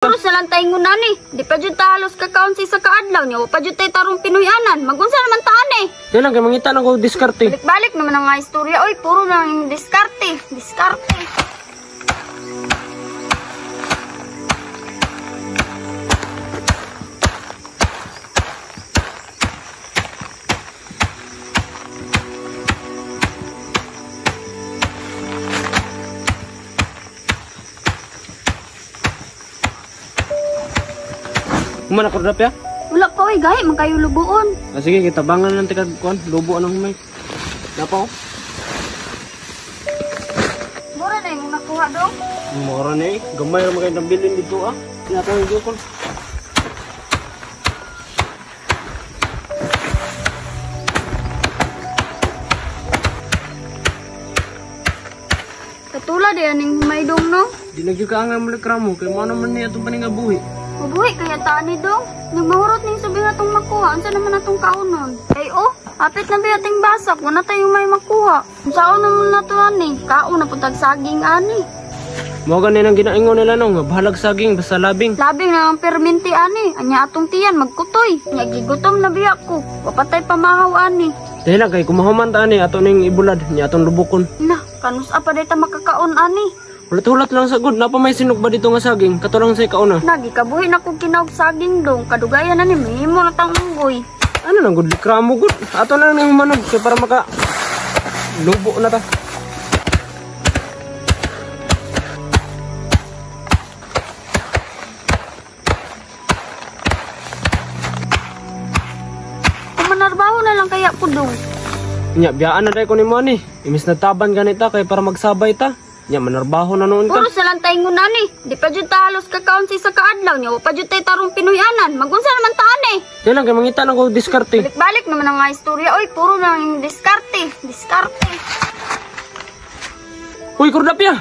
Puros na lang tayong ngunani. Di pa jud ta halos kakaon sa isa ka adlaw niya. Wa pa jud tay tarong Pinoyanan. Magunsa naman ta ani. Kaya lang kay mangita na ko diskarte. Balik-balik naman ang nga istorya. Oy, puro na lang yung diskarte. Diskarte. Human ako rap ya. Wala pa oy, gahi man kayo lubuon. Ah, sige, kitabangan lang tika kuan, lubo anang humay. Napa ko? Mura na yung nakuha dong. Mora na eh. Gamay ra man kay nabilin dito ah. Tinatawag gyud ko. Katulad eh, aning humay dong no. Di na gyud ka nga mo kay mo naman niya atong paningabuhi. Mabuhi kaya ta ani dong. Nagmahurot ning subi atong makuha. Unsa naman atong kaunon? Ay oh, hapit na ba ating basak? Wala tayong may makuha. Unsaon naman nato ani? Kaon na pud tag saging ani. Mo gani nang ginaingon nila no, nga bahalag saging basta labing. Labing na ang perminti ani. Anya atong tiyan magkutoy. Nya gigutom na biya ko. Wapatay pamahaw ani. Dahil lang kay kumahuman ta ani ato ning ibulad nya atong lubukon. Na, kanus pa day ta makakaon ani. Hulat-hulat lang sa good, napa may sinok ba dito nga saging? Kato lang sa ikauna. Nagikabuhi na kog kinaog saging dong. Kadugayan na ni mahimo na tang unggoy. Ano lang good likramo good. Ato na lang ning humanog kay para maka lubo na ta. Kumanarbaho na lang kaya ko dong. Nya biyaan na day ko nimo ani. Imis na taban ganita kay para magsabay ta. Nya manarbaho na noon ka. Puros na lang tayong ngunani. Di pa jud ta halos kakaon sa isa ka adlaw niya. Wa pa jud tay tarong Pinoyanan. Magunsa naman ta ani. Kaya lang kay mangita na ko diskarte. Balik-balik naman ang nga istorya. Oy, puro na lang yung diskarte. Diskarte. Uy, kordapya.